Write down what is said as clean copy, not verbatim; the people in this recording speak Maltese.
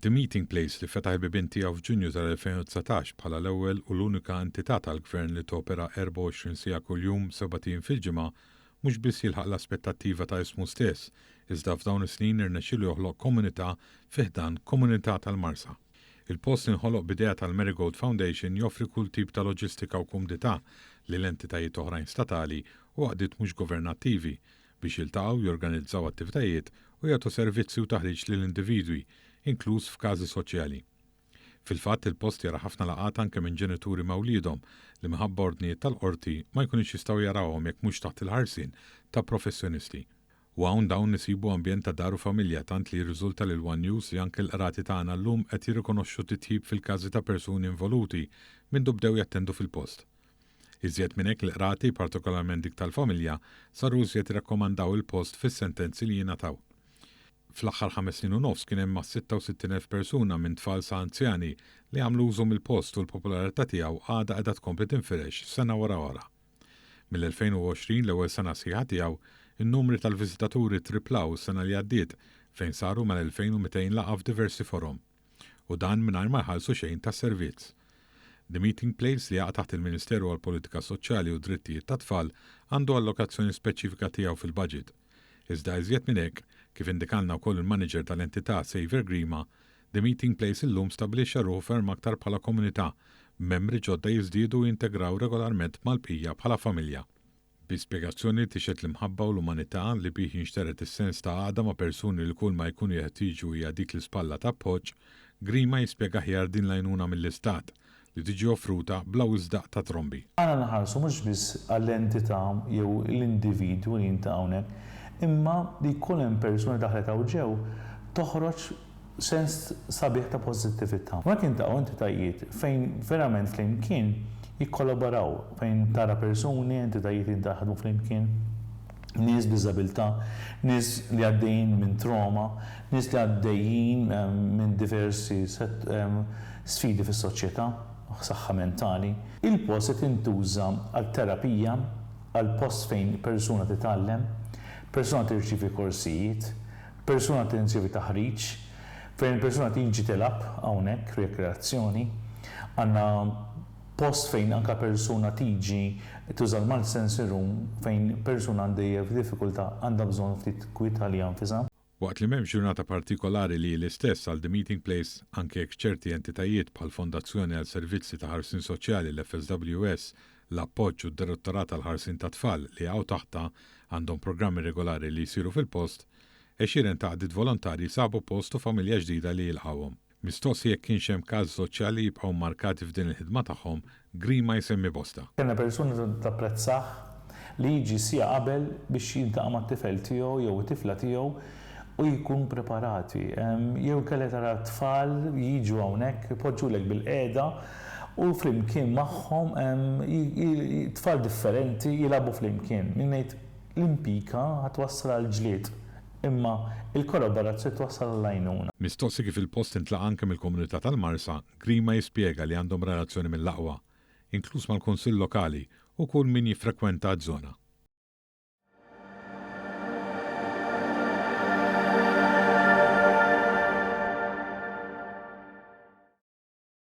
The Meeting Place li fetaħ il-bibien tiegħu f'Ġunju tal-2019 bħala l-ewwel u l-unika entità tal-Gvern li topera 24 siegħa kuljum sebat ijiem fil-ġimgħa mhux biss jilħaq l-aspettattiva ta' ismu stess iżda f'dawn is-snin irnexxielu joħloq komunità fi ħdan komunità tal-Marsa. Il-post li nħoloq b'idea tal-Marigold Foundation joffri kull tip ta' loġistika u kumdità lil entitajiet oħrajn statali u għaqdiet mhux governattivi biex jiltaqgħu, jorganizzaw attivitajiet u jagħtu servizzi u taħriġ lil individwi, inkluż f'każi soċjali. Fil-fatt, il-post jara ħafna laqgħat anke minn ġenituri ma' wliedhom li minħabba ordnijiet tal-qorti ma jkunux jistgħu jarawhom jekk mhux taħt il-ħarsien ta' professjonisti. U hawn dawn isibu ambjent ta' dar u familja tant li jirriżulta lil one News li anke l-qrati tagħna llum qed jirrikonoxxu titjib fil-każi ta' persuni involuti mindu bdew jattendu fil-post. Iżjed minn hekk l-qrati, partikolarment dik tal-familja, saru iżjed jirrakkomandaw il-post fis-sentenzi li jingħataw. Fl-aħħar ħames snin u nofs kien hemm mas-66,000 persuna minn tfal sa anzjani li għamlu użu mill-post u l-popolarità tiegħu għadha qiegħda tkompli tinfirex sena wara oħra. Mill-2020, l-ewwel sena sħiħa tiegħu, in-numri tal-viżitaturi ttriplaw is-sena li għaddiet fejn saru mal-2,200 laqgħa f'diversi forom. U dan mingħajr ma jħallsu xejn tas-servizz. The Meeting Place li jaqa' taħt il-Ministeru għall-Politika Soċjali u d-Drittijiet tat-Tfal għandu allokazzjoni speċifika tiegħu fil-baġit. Iżda iżjed minn hekk, kif indikalna wkoll il-manager tal-entità Saviour Grima, The Meeting Place illum stabbilixxa ruħu ferm aktar bħala komunità, b'membri ġodda jiżdiedu u jintegraw regolarment mal-bqija bħala familja. Bi spjegazzjoni li tixhed l-imħabba u l-umanità li bih jinxtered is-sens ta' għaqda ma' persuni li kull ma jkunu jeħtieġu hija dik l-ispalla ta' appoġġ, Grima jispjega aħjar din l-għajnuna mill-Istat, li tiġi offruta bla wisq daqq ta' trombi. Għandna nħarsu mhux biss għall-entità jew l-individwu li jintaqa' hawnhekk, imma li jkun hemm persuna li daħlet hawn ġew toħroġ sens sabiħ ta' pożittività. Hawnhekk jiltaqgħu entitajiet fejn verament flimkien jikkollaboraw, fejn tara persuni, entitajiet li jaħdmu flimkien, nies b'diżabilità, nies li għaddejjin minn trauma, nies li għaddejjin minn diversi sfidi fis-soċjetà, saħħa mentali. Il-post qed jintuża għal terapija, għal post fejn persuna titgħallem, persuna tirċievi korsijiet, Persuna tirċievi taħriġ, fejn il-persuna tiġi tilgħab hawnhekk, rikreazzjoni. Għandna post fejn anke persuna tiġi tuża l-multisensory room fejn persuna għandha f'diffikultà għandha bżonn ftit kwiet għaliha nfisha. Waqt li m'hemmx ġurnata partikolari li hi l-istess għal The Meeting Place, anke jekk ċerti entitajiet bħall-Fondazzjoni għal Servizzi ta' Ħarsien Soċjali, l-FSWS, l-Appoġġ u d-Direttorat għall-Ħarsien tat-Tfal li jaqgħu taħtha għandhom programmi regolari li jsiru fil-post, għexieren ta' għaqdiet volontarji sabu post u familja ġdida li jilqgħuhom. Mistoqsi jekk kienx hemm każi soċjali li jibqgħu mmarkati f'din il-ħidma tagħhom, Grima jsemmi bosta. Kellna persuna tapprezzah li jiġi siegħa qabel biex jiltaqa' mat-tifel tiegħu jew it-tifla tiegħu u jkun preparati. Jew inkella tara tfal jiġu hawnhekk, ipoġġulek bilqiegħda u flimkien magħhom tfal differenti jilagħbu flimkien. Min ngħid l-impika ħa twassal għall-ġlied, imma l-kollaborazzjoni twassal għall-għajnuna. Mistoqsi kif il-post intlaqa' anke mill-komunità tal-Marsa, Grima jispjega li għandhom relazzjoni mill-aqwa, inkluż mal-Kunsill Lokali u kull min jiffrekwenta ż-żona.